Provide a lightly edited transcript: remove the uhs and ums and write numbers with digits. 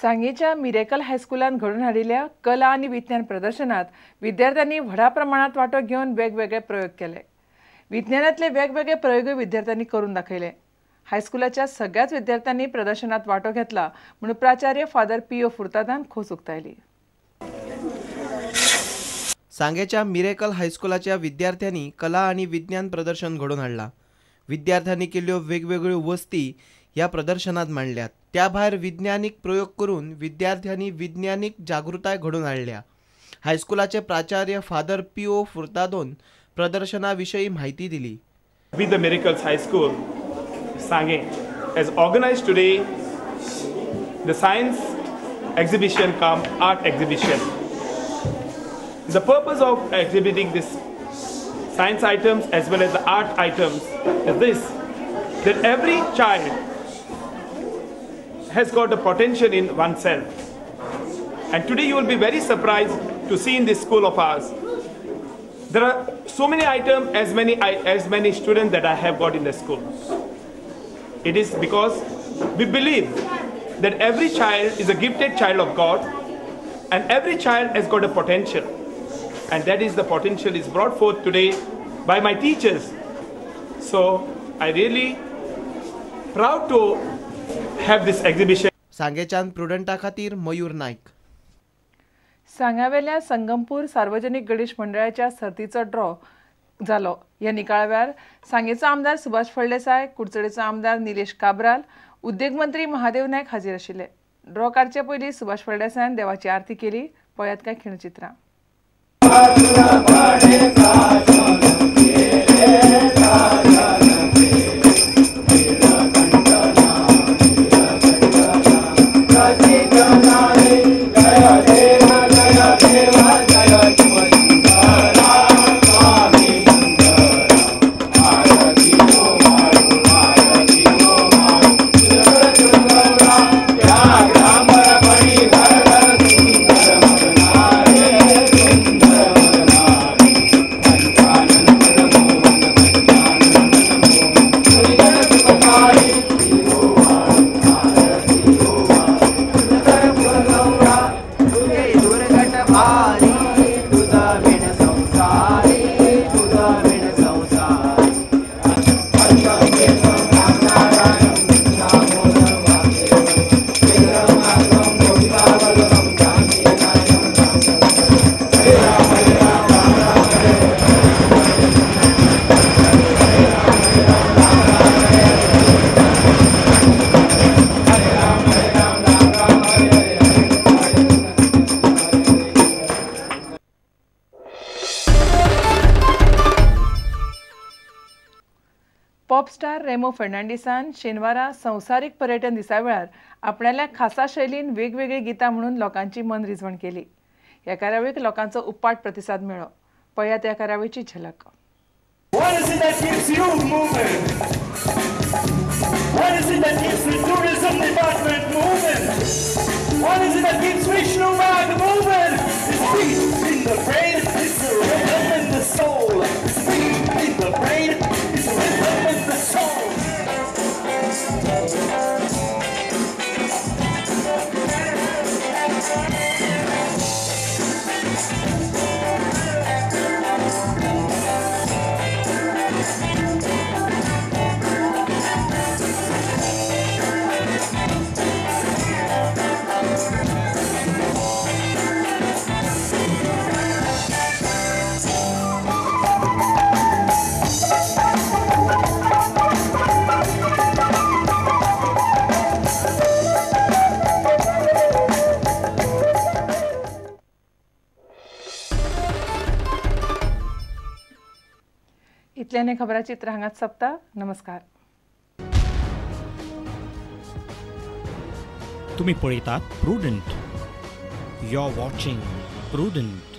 सांगेच्या miracle हायस्कुलान घडोवन हाडिल्ल्या कला आनी विज्ञान प्रदर्शनात विद्यार्थ्यांनी व्हडा प्रमाणात वांटो घेवन वेगवेगळे प्रयोग केले. विज्ञानांतले वेगवेगळे प्रयोगूय विद्यार्थ्यांनी करून दाखयले. हायस्कुलाच्या सगळ्याच विद्यार्थ्यांनी प्रदर्शनात वांटो घेतला म्हणून प्राचार्य फादर पी ओ फुर्तादान खोस उक्तायली. सांगेच्या मिरेकल हायस्कुलाच्या विद्यार्थ्यांनी कला आनी विज्ञान प्रदर्शन घडोवन हाडलां. विद्यार्थ्यांनी केल्ल्यो वेगवेगळ्यो वस्ती ह्या प्रदर्शनात मांडल्यात. त्या भायर विज्ञानीक प्रयोग करून विद्यार्थ्यांनी विज्ञानीक जागृताय घडोवन हाडल्या. हायस्कुलाचे प्राचार्य फादर पी ओ फुर्तादोन प्रदर्शना विशीं म्हायती दिली. With the Miracles High School, Sanguem has organized today the science exhibition cum art exhibition. The purpose of exhibiting this science items as well as the art items is this, that every child has got a potential in oneself. And today you will be very surprised to see in this school of ours, there are so many items as many students that I have got in the school. It is because we believe that every child is a gifted child of God and every child has got a potential. And that is the potential is brought forth today by my teachers. So I really proud to have this exhibition. सांगेच्यान प्रुडंटा खातीर मयूर नायक. सांग्यावेल्या संगमपूर सार्वजनिक गणेश मंडळाच्या सर्तीचो draw जालो. ह्या निकाळावेळार सांगेचो आमदार सुभाष फळदेसाय, कुडचडेचो आमदार निलेश काब्राल, उद्देग मंत्री महादेव नायक हाजीर आशिल्ले. ड्रॉ काडचे पयलीं सुभाष फळदेसायान देवाची आरती केली. पळयात कांय खिणचित्रां. पॉपस्टार रेमो फर्नांडीसान शेनवारा संवसारीक पर्यटन दिसा वेळार आपणाल्या खासा शैलीन वेगवेगळी गितां म्हणून लोकांची मनरिजवण केली. ह्या कार्यावळीक लोकांचो उपाट प्रतिसाद मेळ्ळो. पळयात ह्या कार्यावळीची झलक. What is it that keeps you moving? What is it that keeps the tourism department moving? What is it that keeps Vishnu Bag moving? It's beat in the brain, it's the rhythm in the soul. It's beat in the brain, it's the rhythm in the soul. इतल्याने खबराचित्र हांगाच सोंपता. नमस्कार. तुम्ही पळयतात Prudent. You are watching Prudent.